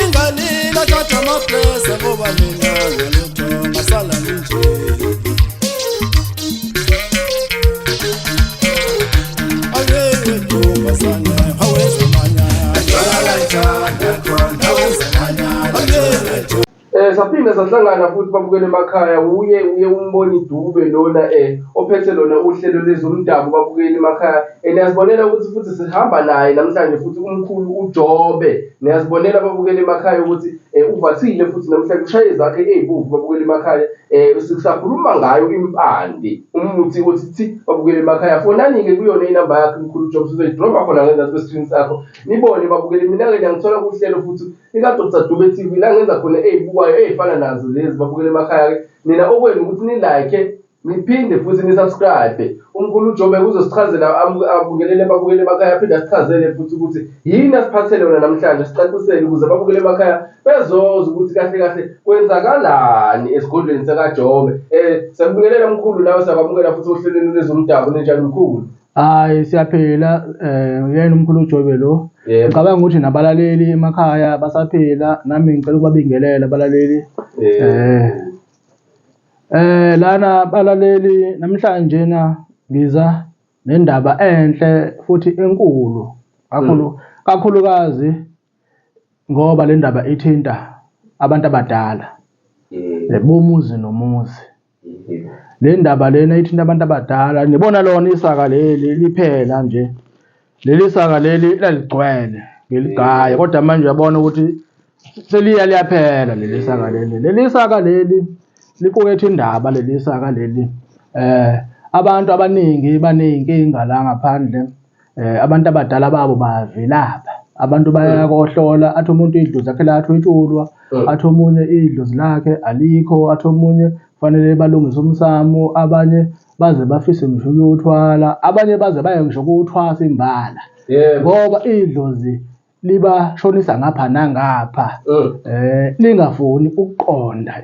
Ingalila thatha amaplesa ngoba mina ngalutho ngasala nje. Ayewe ntombazane awezamanyala. Ayewe. Saphinde sahlangana futhi babukele emakhaya uye uMboni Dube lona ophethe lona uhlelo lwezomdabu babukeli emakhaya. Niyazibonela ukuthi futhi sihamba naye namhlanje futhi umkhulu uJobe. Niyazibonela babukeli emakhaya ukuthi uvathile futhi namhlanje ushaye zakhe ezibovu babukeli emakhaya. Sisakhuluma ngayo impande umuthi othi thi babukeli emakhaya. Fonani-ke kuyona inamba yakhe umkhulu uJobe, sizoyidropa khona ngezansi kwe-screen sakho nibone babukeli. Mina-ke niyangithola kuhlelo futhi lika-Dr Dube TV la ngenza khona ey'bukwayo ey'fana nazo lezi babukele emakhaya-ke. Nina okwenu ukuthi ni-like niphinde futhi ni-subscribe. Umkhulu uJobe uzosichazela abungelele ababukele emakhaya aphinde asichazele futhi ukuthi yini asiphathele yona namhlanje, sicacisele ukuze ababukele emakhaya bezoza ukuthi kahle kahle kwenzakalani esigodlweni sakaJobe. Siyakubingelela mkhulu, nawe siyakwamukela futhi ohlelweni lwezomdabu. Ninjani mkhulu? Hayi siyaphila, uyena umkhulu uJobe lo. Ngicabanga ukuthi nabalaleli emakhaya basaphila, nami ngicela ukubabingelela abalaleli. Lana balaleli namhlanje na ngiza nendaba enhle futhi enkulu kakhulu, kakhulukazi ngoba le ndaba ithinta abantu abadala bomuzi nomuzi. Le ndaba lena ithinta abantu abadala. Ngibona lona isaka leli liphela nje, leli saka leli laligcwele ngeligaya, kodwa manje uyabona ukuthi seliya liyaphela leli saka leli. Leli saka leli liqukethe indaba, leli saka leli. Abantu abaningi baney'nkinga la ngaphandle. Abantu abadala babo bayavilapha, abantu bayakohlola, athi umuntu idlozi lakhe lathwetshulwa, athi omunye idlozi lakhe alikho, athi omunye kufanele balungise umsamo, abanye baze bafise ngisho ukuyothwala, abanye baze baye ngisho kuwuthwasa imbala. Ngoba idlozi libashonisa ngapha nangapha, lingafuni ukuqonda,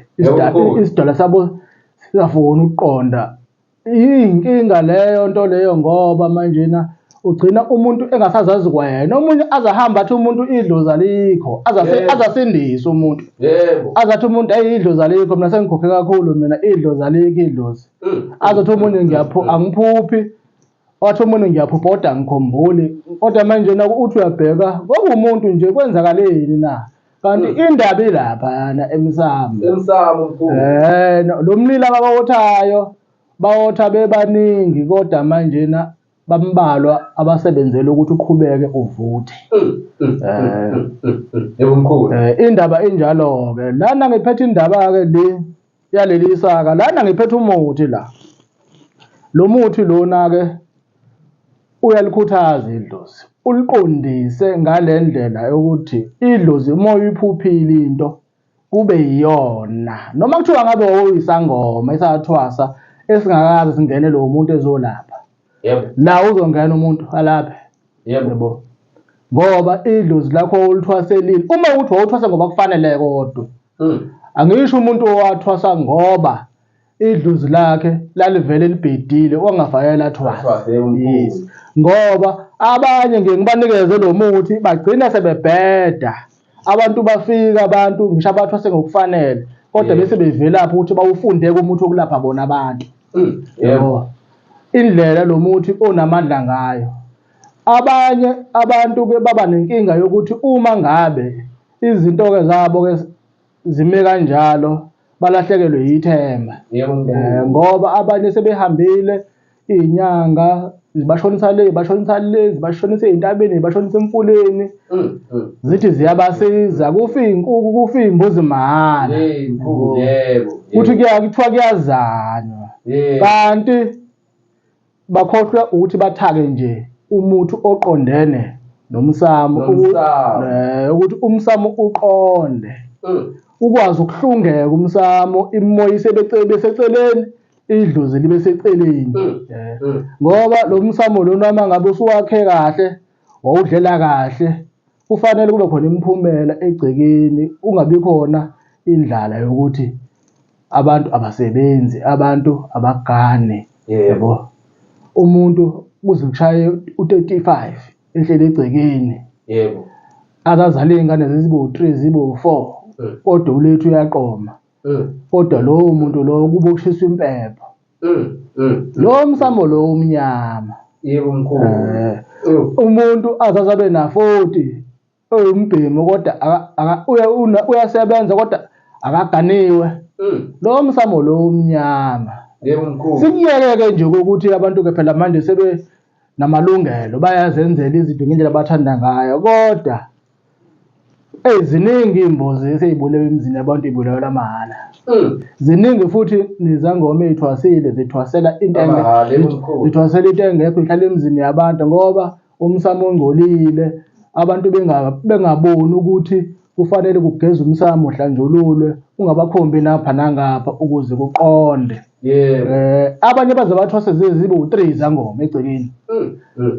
isidalwa sabo singafuni ukuqonda. Iyinkinga leyo nto leyo ngoba manjena ugcina umuntu engasazazi kwayena. Omunye azahamba athi umuntu idlozi alikho, azasindise umuntu. Azathi umuntu eyi idlozi alikho, mina sengikhokhe kakhulu mina idlozi alikho idlozi. Azothi omunye angiphuphi, wathi omunye ngiyaphupha kodwa angikhumbuli. Kodwa manjena uthi uyabheka kwakuwumuntu nje kwenzakaleni na? Kanti indaba ilaphayana emsamo. Emsamo mkhulu. Lo mlilo abawothayo bawotha bebaningi kodwa manjena bambalwa abasebenzela ukuthi uqhubeke uvuthe. Yebo mkhulu. Indaba injalo-ke. Lana ngiphethe indaba-ke le yaleli saka. Lana ngiphethe umuthi la. Lo muthi lona-ke uyalikhuthaza idlozi, uliqondise ngale ndlela yokuthi idlozi uma uyiphuphile into kube yiyona, noma kuthiwa ngabe wawuyisangoma esathwasa esingakaze singene lowo muntu ezolapha. La uzongena umuntu alaphe. Yebo. Ngoba idlozi lakho ulithwaselile, uma uthi wawuthwasa ngoba kufanele kodwa. Angisho umuntu owathwasa ngoba idlozi lakhe lalivele libhedile wangafanele athwase. Yes. Ngoba abanye ngiye ngibanikeze lo muthi bagcina sebebheda. Abantu bafika abantu ngisho abathwase ngokufanele kodwa bese bevelaphi ukuthi bawufunde kumuthi wokulapha bona abantu. Yebo. Indlela lo muthi onamandla ngayo. Abanye abantu ke baba nenkinga yokuthi uma ngabe izinto ke zabo ke zime kanjalo balahlekelwe yithemba. Ngoba abanye sebehambile iy'nyanga zibashonisa le, bashonisa le, zibashonisa ey'ntabeni, zibashonisa emfuleni. Zithi ziyabasiza, kufa iy'nkukhu, kufa iy'mbuzi mahhala. Kuthi kuthiwa kuyazanywa. Kanti bakhohlwa ukuthi bathake nje umuthi oqondene nomsamo, ukuthi umsamo uqonde. Ukwazi ukuhlungeka umsamo, imimoya isebeceleni, idlozi libe seceleni. Ngoba lo msamo lona uma ngabe usuwakhe kahle, wawudlela kahle, kufanele kube khona imiphumela egcekeni, kungabi khona indlala yokuthi abantu abasebenzi, abantu abagane. Yebo. Umuntu kuze kushaye u-35 ehleli egcekeni. Azazale iy'ngane zibe u-three zibe u-four kodwa ulethu uyaqoma. Kodwa lowo muntu lowo kube kushiswa impepho. Lo msamo lo umnyama. Yebo mkhulu. Umuntu azaze abe na-40 ewumbhemu kodwa uyasebenza kodwa akaganiwe. Lo msamo lo umnyama. Yebo mkhulu. Sikuyeke-ke nje ukuthi abantu-ke phela manje sebe namalungelo bayazenzela izinto ngendlela abathanda ngayo kodwa eyi ziningi iy'mbuzi esey'bulewe emizini yabantu y'bulawelwa mahhala. Ziningi futhi nezangoma ey'thwasile zithwasela into Amahhala, yebo mkhulu. zithwasela into engekho ihlala emizini yabantu ngoba umsamo ungcolile abantu bengaboni ukuthi kufanele kugezwe umsamo uhlanjululwe ungabakhombi napha nangapha ukuze kuqonde. Yebo. Abanye baze bathwase zize zibe u-3 izangoma egcekeni.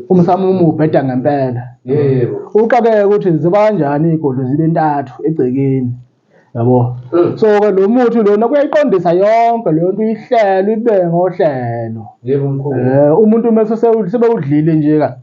Umsamo uma ubheda ngempela. Yebo. Uxakeke ukuthi ziba kanjani iy'godlo zibe ntathu egcekeni. Yabo. So-ke lo muthi lona kuyayiqondisa yonke leyo nto uyihlele uyibeke ngohlelo. Yebo mkhulu. Umuntu uma sebewudlile nje ka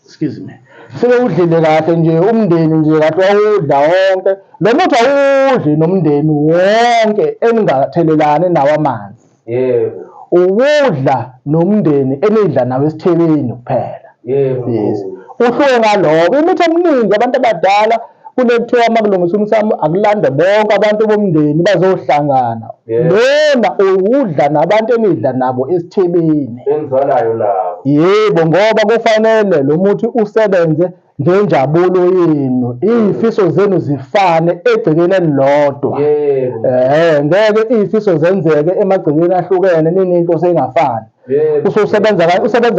excuse me sebewudlile kahle nje umndeni nje kahle wawudla wonke lo muthi awudli nomndeni wonke eningathelelani nawo amanzi. Yebo. Uwudla nomndeni enidla nawo esithebeni kuphela. Yebo. Yes. Uhluke ngaloko. Imithi eminingi abantu abadala kunekuthiwa uma kulungiswa umsamo akulandwe bonke abantu bomndeni bazohlangana. Lona uwudla nabantu enidla nabo esithebeni. Enizwanayo nabo. Yebo, ngoba kufanele lo muthi usebenze ngenjabulo yenu, iy'fiso zenu zifane egcekeni elilodwa. Yebo. Ngeke iy'fiso zenzeke emagcekeni ahlukene ninenhloso engafani. Yebo. Ususebenza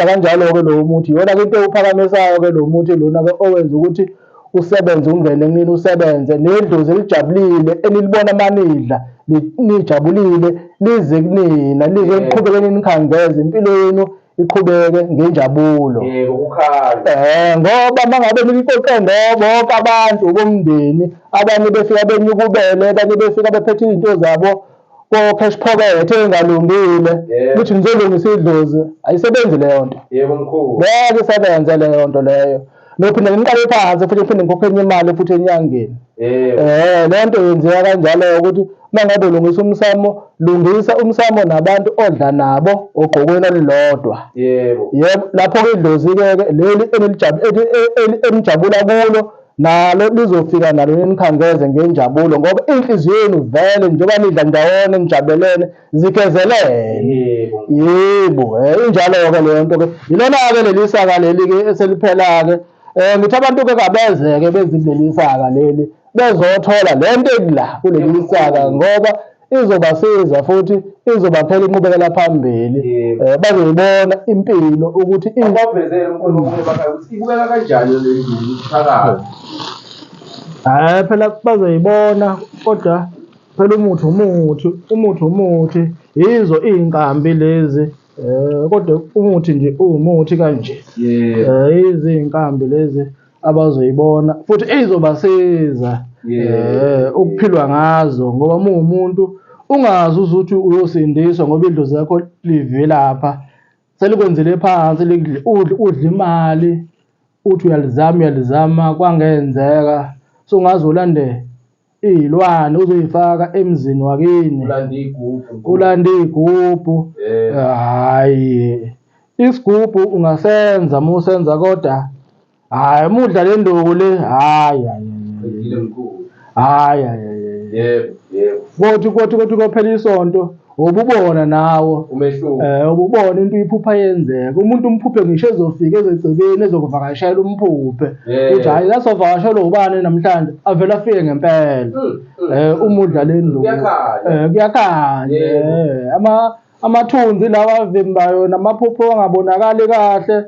kanjalo-ke lowo muthi. Iyona-ke into ewuphakamisayo-ke lo muthi lona-ke owenza ukuthi usebenze ungene kunini usebenze nedlozi elijabulile enilibona manidla nijabulile lize kunina lize liqhubeke ninikhangeze impilo yenu iqhubeke ngenjabulo. Yebo kukhanya. Ngoba mangabe niqoqe bonke abantu bomndeni abanye befika benyukubele abanye befika bephethe izinto zabo ko-cash pocket engalungile ukuthi nizolungisa idlozi ayisebenzi leyo nto. Yebo mkhulu. Ngeke isebenze leyo nto leyo. Nophinde ngiqale phansi futhi ngiphinde ngikhokhe enye imali futhi enyangeni. Le nto yenzeka kanjalo ukuthi uma ngabe ulungisa umsamo, lungisa umsamo nabantu odla nabo ogqokweni olulodwa. Yebo. Yebo, lapho-ke idlozi-ke ke leli enijabula kulo nalo lizofika nalo ninikhangeze ngenjabulo ngoba inhliziyo yenu vele njengoba nidla ndawonye nijabulelene zigezelene. Yebo. Yebo, injalo-ke leyo nto-ke. Yilona-ke leli saka leli-ke eseliphela-ke. Ngithi abantu-ke kabeze-ke beze kuleli saka leli bezothola le nto ekula kuleli saka ngoba izobasiza futhi izobaphela inqubekela phambili. Bazoyibona impilo ukuthi Abavezele umkhulu omunye emakhaya ukuthi ibukeka kanjani le nduku phakathi. Hhayi phela bazoyibona kodwa phela umuthi umuthi, umuthi umuthi, yizo iy'nkambi lezi. Kodwa umuthi nje uwumuthi kanje. Yebo. Yizo iy'nkambi lezi abazoyibona futhi izobasiza ukuphilwa ngazo ngoba uma uwumuntu ungazi uze uthi uyosindiswa ngoba idlozi lakho livelapha selikwenzele phansi udla imali uthi uyalizama uyalizama kwangenzeka so ungaze ulande iy'lwane uzoyifaka emzini wakini. Ulande iy'gubhu. Ulande iy'gubhu. Hhayi, isigubhu ungasenza uma usenza kodwa hhayi uma udla le nduku le hhayi hhayi. Qedile mkhulu. Hhayi hhayi hhayi. Yebo, yebo. Kothi kothi kothi kophela isonto ububona nawe. Umehluko. Ububona into iphupha yenzeka. Umuntu umphuphe ngisho ezofika ezegcekeni ezokuvakashela umphuphe. Uthi hhayi lasovakashelwa ubani namhlanje avele afike ngempela. Uma udla le nduku. Kuyakhanya. Kuyakhanya. Amathunzi lawa avimbayo namaphupho angabonakali kahle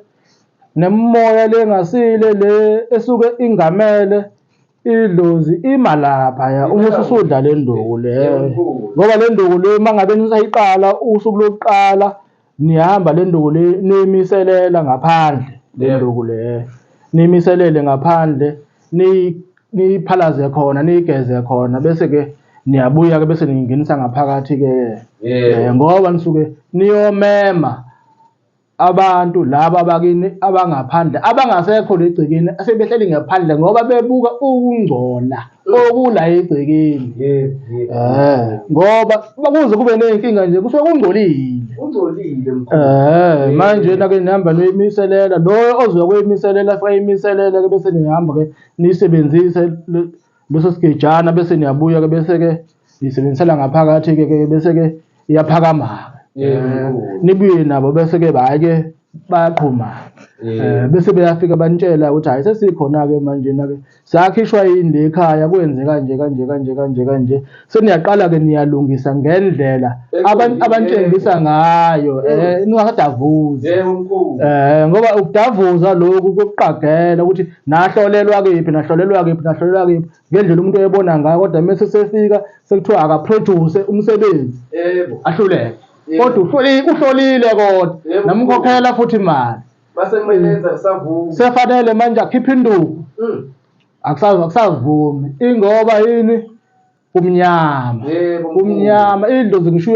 nemimoya lengasile le esuke ingamele idlozi ima lapha ya uma ususudla le nduku le ngoba le nduku le uma ngabe nisayiqala usuku lokuqala nihamba le nduku le niyimiselela ngaphandle le nduku le niyimiselele ngaphandle niyiphalaze khona niyigeze khona bese ke niyabuya ke bese niyingenisa ngaphakathi ke ngoba nisuke niyomema. Abantu laba bakini abangaphandle abangasekho legcekeni asebehleli ngaphandle ngoba bebuka ukungcola okula egcekeni. Yebo, yebo. Eh, ngoba kuze kube ney'nkinga nje kusuke kungcolile. Ungcolile mkhulu. Eh, manje nake nihamba noyimiselela loyo ozoya kuyimiselela afike ayimiselele ke bese nihamba ke niyisebenzise leso sigejana bese niyabuya ke bese ke nisebenzisela ngaphakathi ke ke bese ke iyaphakama-ke. Yebo. Nibuye nabo bese ke hhayi ke bayaqhuma. Yebo. Bese beyafika banitshela ukuthi hhayi sesikhona-ke manjena-ke sakhishwa yini le ekhaya kwenze kanje kanje kanje kanje kanje. Seniyaqala-ke niyalungisa ngendlela abanitshengisa ngayo ningasadavuzi. Yebo mkhulu. Ngoba ukudavuza lokhu kokuqagela ukuthi nahlolelwa kephi nahlolelwa kephi nahlolelwa kephi ngendlela umuntu oyebona ngayo kodwa mese sefika sekuthiwa akaproduce umsebenzi Yebo. ahluleke Yebo. kodwa uhlolile kodwa Yebo. namkhokhela futhi imali Mase kumele enze kusavuma. sefanele manje akhiphe induku Akusavumi ingoba yini kumnyama Yebo, mkhulu. kumnyama idlozi ngisho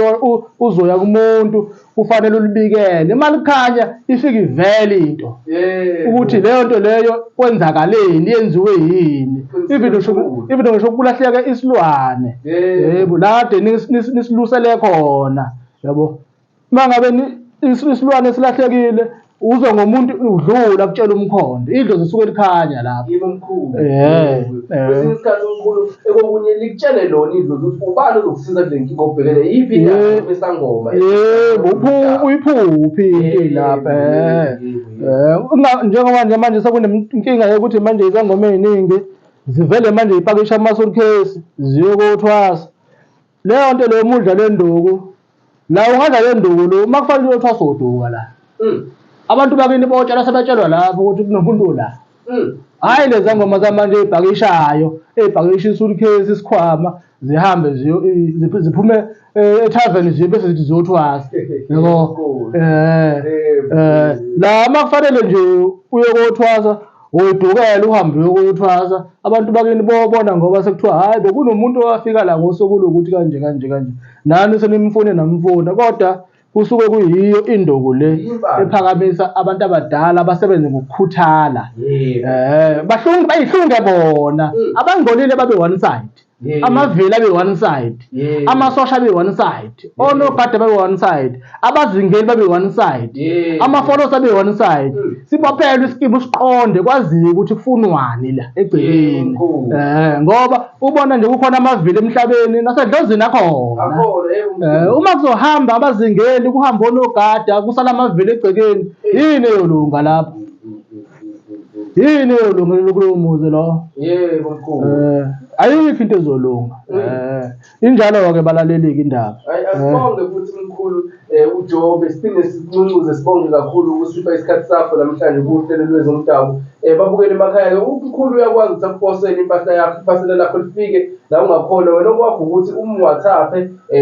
uzoya kumuntu kufanele ulibikele uma likhanya ifike ivele into Yebo. ukuthi leyo nto leyo kwenzakaleni yenziwe yini even ngisho even ngisho kulahleke isilwane Yebo. yebo la kade nisilusele khona yabo uma ngabe isilwane silahlekile uzwe ngomuntu udlula kutshela umkhondo idlozi lisuke likhanya lapho Yebo mkhulu. Eh, eh. Kwesinye isikhathi umkhulu ekokunye likutshele lona idlozi ukuthi ubani ozokusiza kule nkinga obhekene yiphi Ye- inyanga esangoma. Yebo, uyiphuphi into Yebo, lapha eh. yebo, yebo. Eh, njengoba nje manje sekunenkinga yokuthi manje izangoma ey'ningi zivele manje y'pakishe ama-suitcase ziyokothwasa. Leyo nto leyo uma udla le nduku la ungadla le nduku lo uma kufanele uyothwasa uduka la. Abantu bakini botshelwa sebetshelwa lapho ukuthi kunomuntu la. Hhayi lezi ngoma zamanje ey'pakishayo, ey'pakisha i-suitcase, isikhwama, zihambe ziphume ethaveni ziye bese zithi ziyothwasa. Yabo. La uma kufanele nje uye kothwasa, uyidukele uhambe uyokuthwasa abantu bakini bobona ngoba sekuthiwa hhayi bekunomuntu owafika la ngosuku lokuthi kanje kanje kanje nani senimfune namfuna kodwa kusuke kuyiyo induku le ephakamisa abantu abadala abasebenze ngokukhuthala bahlunge bayihlunge bona abangcolile babe one side amavila abe one side amasosha abe one side onogada babe one side abazingeli babe one side amafolosi abe one side sibophele isikimu siqonde kwaziwe ukuthi kufunwani la egcekeni ngoba ubona nje kukhona amavili emhlabeni nasedlozini akhona uma kuzohamba abazingeli kuhamba onogada kusala amavili egcekeni yini eyolunga lapho yini eyolunga kulowo muzi lowo Yebo mkhulu. Ayikho into ezolunga. Injalo-ke balaleli-ke indaba. Hayi asibonge futhi mkhulu uJobe siphinde sinxunxuze sibonge kakhulu ukusipha isikhathi sakho namhlanje kuhlelo lwezomdabu. Babukele emakhaya-ke umkhulu uyakwazi ukuthi akuposele impahla yakho iphasela lakho lifike la ungakhona wena okwakho ukuthi um-WhatsApp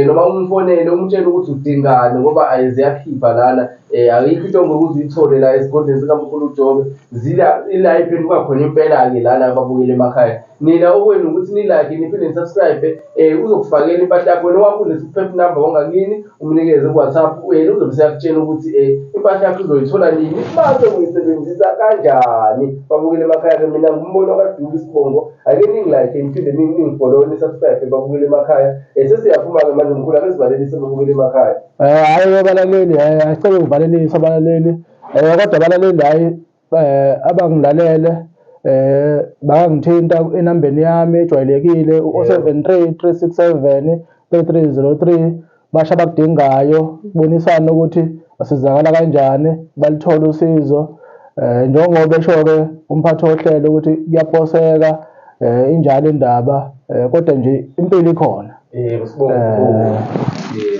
noma umfonele umtshele ukuthi udingani ngoba ayi ziyakhipha lana ayikho into ongeke uze uyithole la esigodlweni sikamkhulu uJobe zila ila iphenduka khona impela-ke lana babukele emakhaya. Nina okwenu ukuthi ni-like niphinde ni-subscribe uzokufakela impahla yakho wena owakho ulethe u-PEP number wangakini umnikeze ku-WhatsApp yena uzobe seyakutshela ukuthi impahla yakho uzoyithola nini mase uyisebenzisa kanjani. Babukele emakhaya-ke mina ngumbono kaDuke isibongo ake ningi-like niphinde ningi-follow ni-subscribe babukele emakhaya. Sesiyaphuma-ke manje mkhulu ake sivalelise babukele emakhaya. Hhayi balaleli, hhayi asicele ngivalelise abalaleli. Kodwa abalaleli hhayi abangilalele bangangithinta enambeni yami ejwayelekile u-073 367 3303 basho abakudingayo kubonisane ukuthi basizakala kanjani balithole usizo njengoba esho-ke umphathi wohlelo ukuthi kuyaposeka injalo indaba kodwa nje impilo ikhona. Yebo sibonge. Yebo.